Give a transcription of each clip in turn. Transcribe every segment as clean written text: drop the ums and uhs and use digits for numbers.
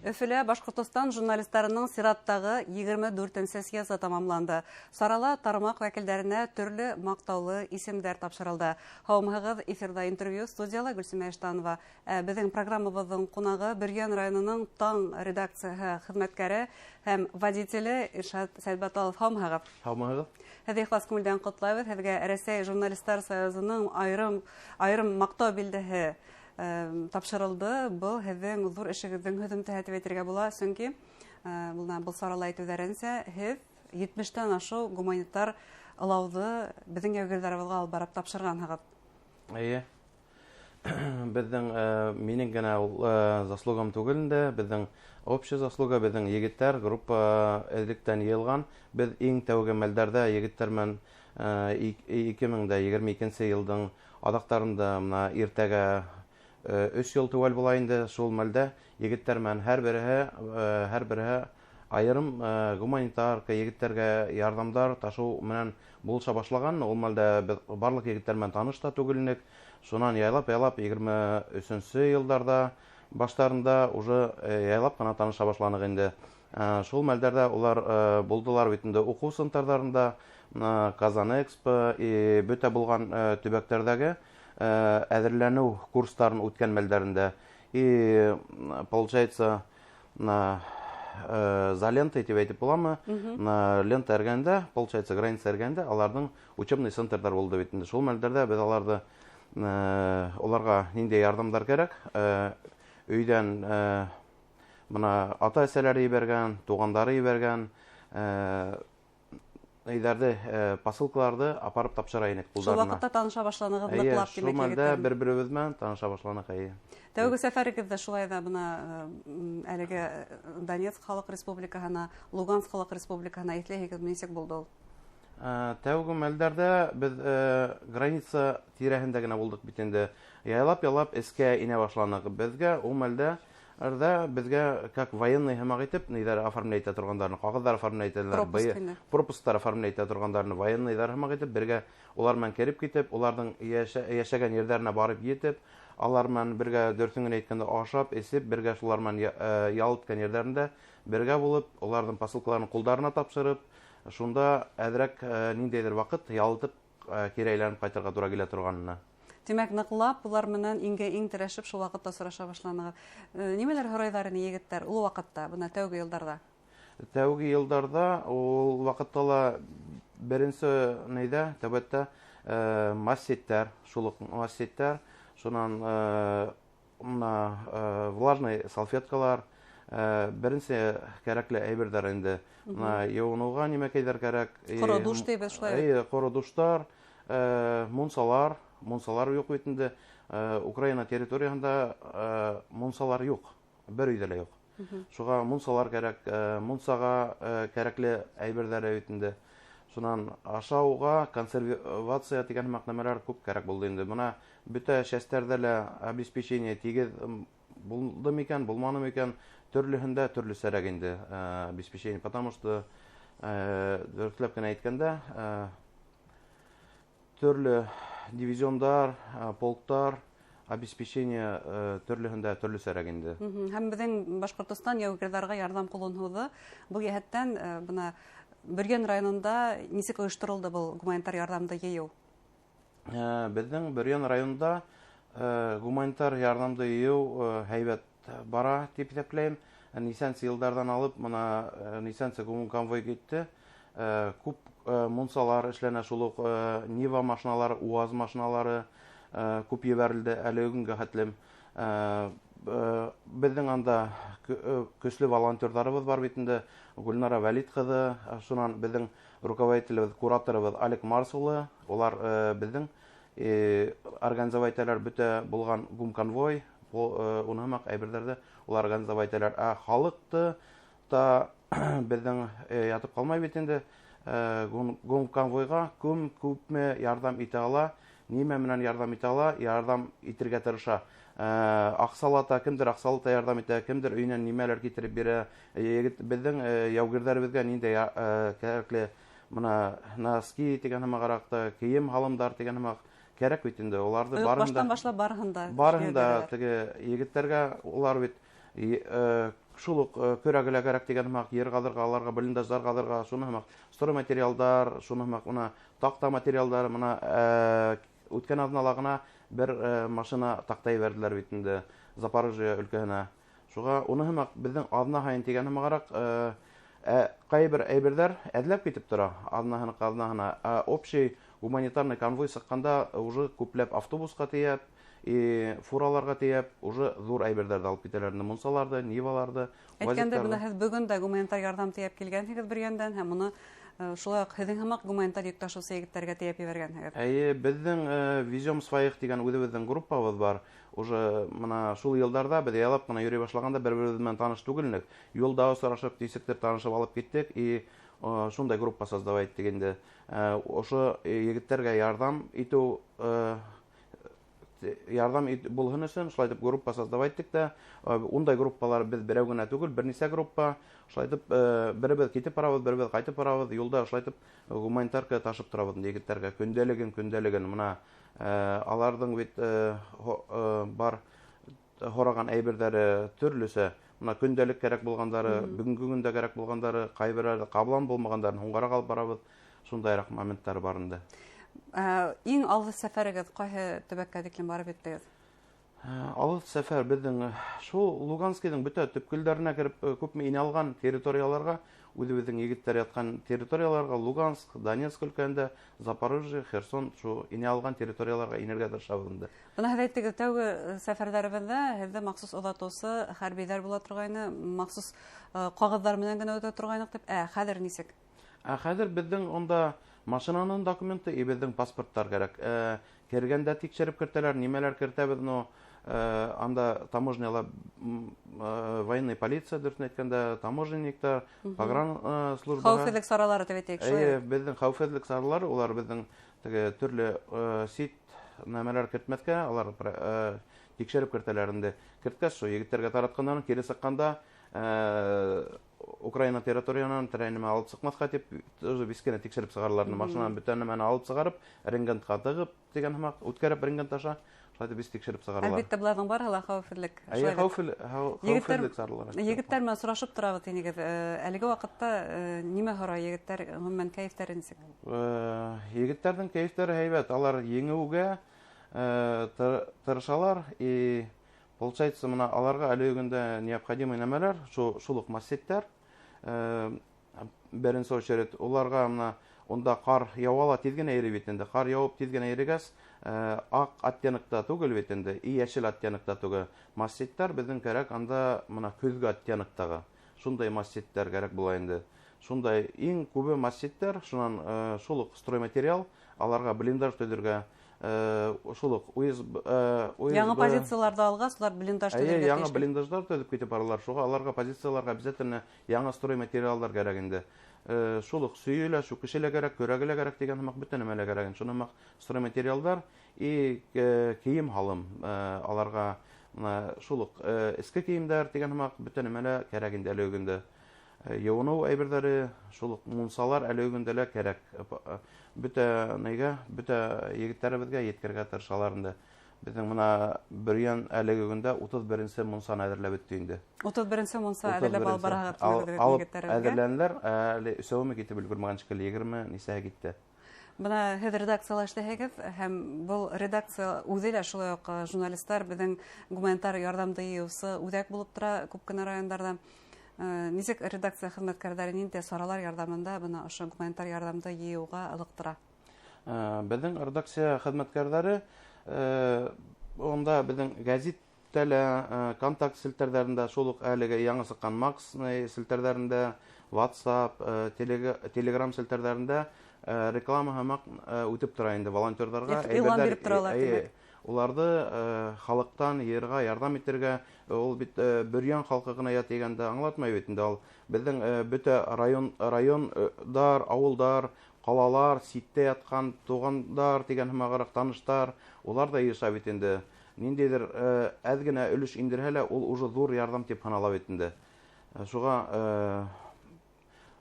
Өфөлә Башҡортостан журналистарының сираттағы 24-нсе съезы тамамланды. Сарала тармаҡ вәкилдәренә төрлө маҡтаулы исемдәр тапшырылды. Һаумыһығыҙ, эфирҙа «Интервью», студияла Гөлсимә Иштанова. Беҙҙең программабыҙҙың ҡунағы — Бөрйән районының «Таң» редакцияһы хеҙмәткәре һәм водителе Илшат Сәйетбаталов. Һаумыһығыҙ! Һаумыһығыҙ! Һеҙҙе ихлас күңелдән ҡотлайбыҙ. Һеҙгә Рәсәй журналистар союзының айырым маҡтау билдәһе тапшырылды. Был һеҙҙең ҙур эшегеҙҙең һөҙөмтәһе тип әйтергә була, сөнки был сарала әйтеүҙәренсә, һеҙ 70-тән ашыу гуманитар ылауҙы беҙҙең яугирҙарыбыҙға алып барып тапшырғанһығыҙ. Эйе. Беҙҙең, минең генә ул заслугам түгел инде, беҙҙең общая заслуга, беҙҙең егеттәр группа электән йыйылған. Беҙ иң тәүге мәлдәрҙә егеттәр менән 2022 йылдың аҙаҡтарында, мына иртәгә 3 йыл теүәл була инде, шул мәлдә егеттәр менән һәр береһе айырым гуманитарка, егеттәргә ярҙамдар ташыу менән булыша башлаған. Ул мәлдә беҙ барлыҡ егеттәр менән таныш та түгел инек. Шунан яйлап яйлап 23-нсе йылдарҙа баштарында уже яйлап ҡына таныша башланыҡ инде. Шул мәлдәрҙә улар булдылар бит инде уҡыу центрҙарында, Казан Экспо и бөтә булған төбәктәрҙәге әҙерләнеү курстарын үткән мәлдәрендә. И получается, на за лентой тип әйтеп буламы, на лента эргәндә, получается, граница эргәндә аларҙың учебный центрҙар булды бит инде. Шул мәлдәрҙә беҙ аларҙы, уларға ниндәй ярҙамдар кәрәк, өйҙән бына ата әсәләре ебәргән, туғандары ебәргән нейҙәрҙе, посылкаларҙы апарып тапшыра инек Шул ҡулдарына. ваҡытта таныша башланығыҙ Эйе, ныҡлап, шул тимәк, мәлдә егеттәр. бер беребеҙ менән таныша башланыҡ, эйе. Тәүге сәфәрегеҙ ҙә шулай ҙа бына әлеге Донецк халыҡ республикаһына, Луганск халыҡ республикаһына, иҫләйһегеҙме, нисек булды ул? Тәүге мәлдәрҙә беҙ граница тирәһендә генә булдыҡ бит инде. Яйлап яйлап эскә инә башланыҡ. Беҙгә ул мәлдә беҙгә как военный һымаҡ итеп ниҙәр оформлять итә торғандарын, ҡағыҙҙар оформлять итәләр, Пропуск инде. Пропусктар оформлять итә торғандарын военныйҙар һымаҡ итеп бергә улар менән кереп китеп, уларҙың йәшәгән ерҙәренә барып етеп, алар менән бергә, дөрөҫөн генә әйткәндә, ашап, эсеп, бергә шулар менән ял иткән ерҙәрендә бергә булып, уларҙың посылкаларын ҡулдарына тапшырып, шунда әҙерәк ниндәйҙер ваҡыт ял итеп, кире әйләнеп ҡайтырға тура килә торғанына. Тимәк, ныҡлап улар менән иңгә иң терәшеп шул ваҡытта осраша башланығыҙ. Нимәләр һорайҙар ине егеттәр ул ваҡытта, бына тәүге йылдарҙа? Тәүге йылдарҙа, ул ваҡытта ла беренсе нейҙә, тәүбәттә, массеттәр, шул уҡ массеттәр, шунан мына влажный салфеткалар, беренсе кәрәкле әйберҙәр инде. Мына йыуыныуға нимәкәйҙәр кәрәк. Ҡоро душ тейбеҙ шулай бит. Эйе, ҡоро душтар, мунсалар, мунсалар юҡ бит инде. Украина территорияһында мунсалар юҡ, бер өйҙә лә юҡ. Шуға мунсалар кәрәк, мунсаға кәрәкле әйберҙәр бит инде. Шунан ашауға консервация тигән һымаҡ нәмәләр күп кәрәк булды инде. Бына бөтә шәстәрҙә лә обеспечение тигеҙ булды микән, булманы микән, төрлөһөндә төрлөсәрәк инде обеспечение, потому что дөрөҫләп кенә әйткәндә, төрлө дивизиондар, полктар обеспечение төрлөһөндә төрлөсәрәк инде. Һәм беҙҙең Башҡортостан яугирҙарға ярҙам ҡулын һуҙҙы. Был йәһәттән бына Бөрйән районында нисек ойошторолдо был гуманитар ярҙамды йыйыу? Беҙҙең Бөрйән районында гуманитар ярҙамды йыйыу һәйбәт бара тип иҫәпләйем. Нисәнсе йылдарҙан алып, бына нисәнсе конвой китте. Күп мунсалар эшләнә, шул уҡ Нива машиналары, УАЗ машиналары күп ебәрелде әле көнгә хәтлем. Беҙҙең анда көслө волонтерҙарыбыҙ бар бит инде. Гөлнара Вәлит ҡыҙы, шунан беҙҙең руководителебеҙ, кураторыбыҙ Олег Марс улы, улар беҙҙең организовать итәләр бөтә булған гумконвой, уны һымаҡ әйберҙәрҙе улар организовать итәләр. Ә халыҡты та беҙҙең ятып ҡалмай бит инде. Гумконвойға кем күпме ярҙам итә ала, нимә менән ярҙам итә ала, ярҙам итергә тырыша. Аҡсалата, кемдер аҡсалата ярҙам итә, кемдер өйөнән нимәләр китереп бирә. Егет, беҙҙең яугирҙәребеҙгә ниндәй кәрәкле бына носки тигән һымағыраҡ та, кейем һалымдар тигән һымаҡ кәрәк бит инде. Уларҙы Ойоҡ барыһын да баштан башлап барыһын да барыһын да эшләй бирәләр. Теге егеттәргә улар бит Шул уҡ көрәге лә кәрәк тигән һымаҡ, ер ҡаҙырға, аларға блиндаждар ҡаҙырға, шуны һымаҡ стройматериалдар, шуны һымаҡ бына таҡта материалдары, бына үткән аҙнала ғына бер машина таҡта ебәрҙеләр бит инде Запорожье өлкәһенә. Шуға уны һымаҡ беҙҙең аҙна һайын тигән һымағыраҡ, ҡайһы бер әйберҙәр әҙләп китеп тора аҙнаһына, аҙнаһына. Ә общий гуманитарный конвой сыҡҡанда уже күпләп автобусҡа тейәп, и фураларға тейәп, уже ҙур әйберҙәрҙе алып китәләр инде, мунсаларҙы, ниваларҙы. Әйткәндәй, бына һеҙ бөгөн дә гуманитар ярҙам тейәп килгәнһегеҙ Бөрйәндән, һәм уны шулай уҡ һеҙҙең һымаҡ гуманитар йөк ташыусы егеттәргә тейәп ебәргәнһегеҙ. Эйе, беҙҙең Везем своих тигән үҙебеҙҙең группабыҙ бар. Уже бына шул йылдарҙа беҙ яйлап ҡына йөрөй башлағанда бер-беребеҙ менән таныш түгел инек. Юлда осрашып, нисектер танышып алып киттек и шундай группа создавать иттек инде. Ошо егеттәргә ярҙам итеү, ярҙам булһын өсөн шулай итеп группа создавать иттек тә. Ундай группалар беҙ берәү генә түгел, бер нисә группа. Шулай итеп, беребеҙ китеп барабыҙ, беребеҙ ҡайтып барабыҙ. Юлда шулай итеп гуманитарка ташып торабыҙ инде егеттәргә көндәлеген, көндәлеген. Бына аларҙың бит бар һораған әйберҙәре төрлөсә. Бына көндәлек кәрәк булғандары, бөгөнгө көндә кәрәк булғандары, ҡайберҙәре ҡабыл булмағандарын һуңғараҡ алып барабыҙ. Шундайыраҡ моменттар бар инде. Иң алыҫ сәфәрегеҙ ҡайһы төбәккә тиклем барып еттегеҙ? Алыҫ сәфәр беҙҙең шул Луганскийҙың бөтә төпкөлдәренә кереп, күпме инә алған территорияларға, үҙебеҙҙең егеттәр ятҡан территорияларға, Луганск, Донецк өлкәһендә, Запорожье, Херсон, шул инә алған территорияларға инергә тырышабыҙ инде. Бына һеҙ әйттегеҙ, тәүге сәфәрҙәребеҙҙә һеҙҙе махсус оҙатыусы хәрбиҙәр була торғайны, махсус ҡағыҙҙар менән генә үтә торғайныҡ тип. Хәҙер нисек? Хәҙер беҙҙең унда машинаның документы и беҙҙең паспорттар кәрәк. Кергәндә тикшереп кертәләр, нимәләр кертәбеҙ, но анда таможняла, военная полиция, дөрөҫөн әйткәндә, таможенниктар, погран служба. Хәүефһеҙлек саралары тип әйтәйек, шулай Эйе, беҙҙең хәүефһеҙлек саралары, улар беҙҙең теге төрлө сит нәмәләр кертмәҫкә, алар тикшереп кертәләр инде. Керткәс, шул егеттәргә таратҡандан кире сыҡҡанда, Украина территориянан терәй нәмә алып сыҡмаҫҡа тип, тоже вискене тикшереп сығаралар. Машинанан бөтә нәмәне алып сығарып, рентгенға тығып тигән һымаҡ, үткәреп рентген аша, шулай итеп беҙ тикшереп сығаралар. Әлбиттә, быларҙың барыһы ла хәүефһеҙлек. Эйе, Шулай бит. Хәүефһеҙлек саралары. Егеттәр менән сорашып торабыҙ инегеҙ. Әлеге ваҡытта нимә һорай егеттәр, ғөмүмән кәйефтәре нисек? Егеттәрҙең кәйефтәре һәйбәт. Алар еңеүгә тырышалар и получается, мына аларға әлеге көндә необходимый нәмәләр, шул уҡ массеттәр, беренсе очередь, уларға мына унда ҡар яуа ла тиҙ генә ирей бит инде. Ҡар яуып тиҙ генә ирегәс, аҡ оттенокта түгел бит инде, и йәшел оттенокта түгел. Массеттәр беҙҙең кәрәк анда мына көҙгө оттеноктағы. Шундай массеттәр кәрәк була инде. Шундай иң күбе массеттәр, шунан шул уҡ стройматериал, аларға блиндаж төҙөргә, шул уҡ УСБ. Яңы позицияларҙы алғас, улар блиндаж Эйе, төҙөргә яңы тейеш. блиндаждар төҙөп китеп баралар. Шуға аларға позицияларға обязательно яңы стройматериалдар кәрәк инде. Шул уҡ сөйө лә, сүкеше лә кәрәк, көрәге лә кәрәк тигән һымаҡ бөтә нәмә лә кәрәк инде. Шуны һымаҡ стройматериалдар и кейем һалым, аларға мына шул уҡ эске кейемдәр тигән һымаҡ бөтә нәмә лә кәрәк инде әлеге көндә. Йыуыныу әйберҙәре, шул уҡ мунсалар әлеге көндә лә кәрәк. Бөтә нейгә, бөтә егеттәребеҙгә еткерергә тырышалар инде. Беҙҙең мына Бөрйән әлеге көндә утыҙ беренсе мунсаны әҙерләп бөттө инде. Утыҙ беренсе мунса Утыҙ әҙерләп алып беренсе. бараһығыҙ, тимәк, Алып егеттәребеҙгә. әҙерләнеләр, әле өсәүе китеп өлгөрмәгән шикелле, егерме нисәһе китте. Бына һеҙ редакцияла эшләйһегеҙ, һәм был редакция үҙе лә шулай уҡ журналистар беҙҙең гуманитар ярҙамды йыйыусы үҙәк булып тора күп кенә райондарҙа. Нисек редакция хеҙмәткәрҙәре ниндәй саралар ярҙамында бына ошо гуманитар ярҙамды йыйыуға ылыҡтыра? Беҙҙең редакция хеҙмәткәрҙәре, унда беҙҙең гәзиттә лә, контакт селтәрҙәрендә, шул уҡ әлеге яңы сыҡҡан Макс селтәрҙәрендә, WhatsApp, Telegram селтәрҙәрендә реклама һымаҡ үтеп тора инде волонтерҙарға. Илан Әйберҙәр, биреп торалар, тимәк. Уларҙы халыҡтан йыйырға ярҙам итергә, ул бит Бөрйән халҡы ғына я тигәнде аңлатмай бит инде. Ул беҙҙең бөтә райондар, ауылдар, ҡалалар, ситтә ятҡан туғандар тигән һымағыраҡ таныштар, улар да йыйыша бит инде. Ниндәйҙер әҙ генә өлөш индерһә лә, ул уже ҙур ярҙам тип һанала бит инде. Шуға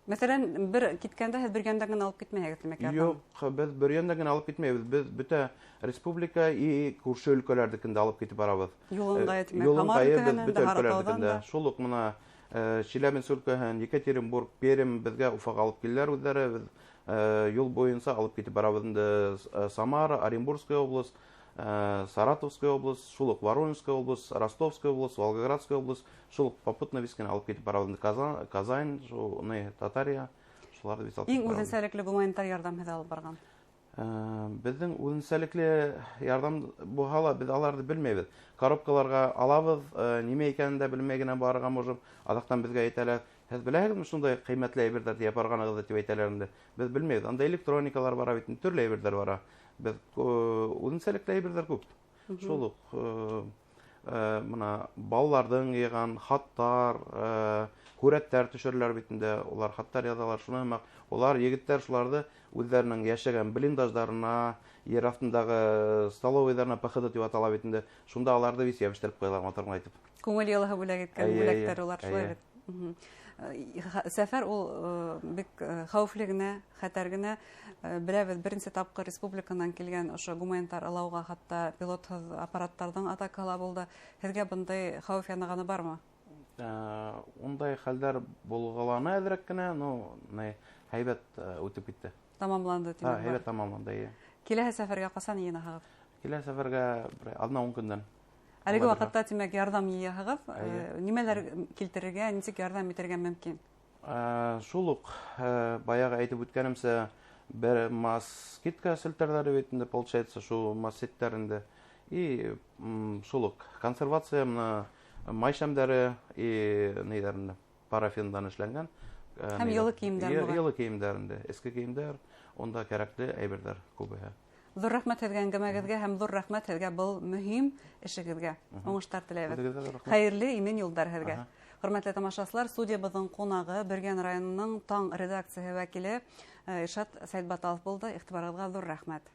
Мәҫәлән, бер киткәндә һеҙ Бөрйәндән генә алып китмәйһегеҙ, тимәк, ярҙам? Юҡ, беҙ Бөрйәндән генә алып китмәйбеҙ. Беҙ бөтә республика и күрше өлкәләрҙекен дә алып китеп барабыҙ. Юл ыңғайы, тимәк, Юл Һамар ыңғайы беҙ өлкәһенән бөтә дә, Һарытауҙан өлкәләрҙекен дә. да. Шул уҡ мына Челябинск өлкәһен, Екатеринбург, Пермь беҙгә Уфаға алып киләләр үҙҙәре. Беҙ юл буйынса алып китеп барабыҙ инде. Самара, Оренбургская область, Саратовская область, шул уҡ Воронежская область, Ростовская область, Волгоградская область, шул уҡ попутно вискене алып китеп барабыҙ инде. Казань, шул, Татария, шуларҙы бит алып Иң китеп барабыҙ. үҙенсәлекле гуманитар ярҙам һеҙ алып барған? Беҙҙең үҙенсәлекле ярҙам булһа ла, беҙ аларҙы белмәйбеҙ. Коробкаларға алабыҙ, нимә икәнен дә белмәй генә барырға можем. Аҙаҡтан беҙгә әйтәләр, һеҙ беләһегеҙме шундай ҡиммәтле әйберҙәр тейәп барғанығыҙҙы тип әйтәләр инде. Беҙ белмәйбеҙ. Анда электроникалар бара бит, төрлө әйберҙәр бара. Беҙ үҙенсәлекле әйберҙәр күп. Шул уҡ бына балаларҙың йыйған хаттар, һүрәттәр төшөрөләр бит инде, улар хаттар яҙалар, шуны һымаҡ. Улар егеттәр шуларҙы үҙҙәренең йәшәгән блиндаждарына, ер аҫтындағы столовыйҙарына, ПХД тип атала бит инде, шунда аларҙы вис йәбештереп ҡуялар матур ғына итеп. Күңел йылыһы бүләк иткән бүләктәр улар шулай бит. Сәфәр ул бик хәүефле генә, хәтәр генә. Беләбеҙ, беренсе тапҡыр республиканан килгән ошо гуманитар ылауға хатта пилотһыҙ аппараттарҙың атакаһы ла булды. Һеҙгә бындай хәүеф янағаны бармы? Ундай хәлдәр булғыланы әҙерәк кенә, но һәйбәт үтеп китте. Тамамланды, тимәк, бар. Һәйбәт тамамланды, эйе. Киләһе сәфәргә ҡасан йыйынаһығыҙ? Киләһе сәфәргә бер аҙна ун көндән. Әлеге Алла ваҡытта, бирһә. тимәк, ярҙам йыяһығыҙ. Эйе. Нимәләр килтерергә, нисек ярҙам итергә мөмкин? Шул уҡ баяғы әйтеп үткәнемсә, бер москитка селтәрҙәре бит инде, получается, шул москиттәр инде. И шул уҡ консервация, мына май шәмдәре и нейҙәр инде, парафиндан эшләнгән. Һәм йылы кейемдәр була. Йылы кейемдәр инде, эске кейемдәр, унда кәрәкле әйберҙәр күбеһе. Ҙур рәхмәт һеҙгә әңгәмәгеҙгә һәм ҙур рәхмәт һеҙгә был мөһим эшегеҙгә. Уңыштар теләйбеҙ. Үҙегеҙгә ҙур рәхмәт. Хәйерле, имен юлдар һеҙгә. Хөрмәтле тамашасылар, студиябыҙҙың ҡунағы Бөрйән районының Таң редакцияһы вәкиле Илшат Сәйетбаталов булды. Иғтибарығыҙға ҙур рәхмәт.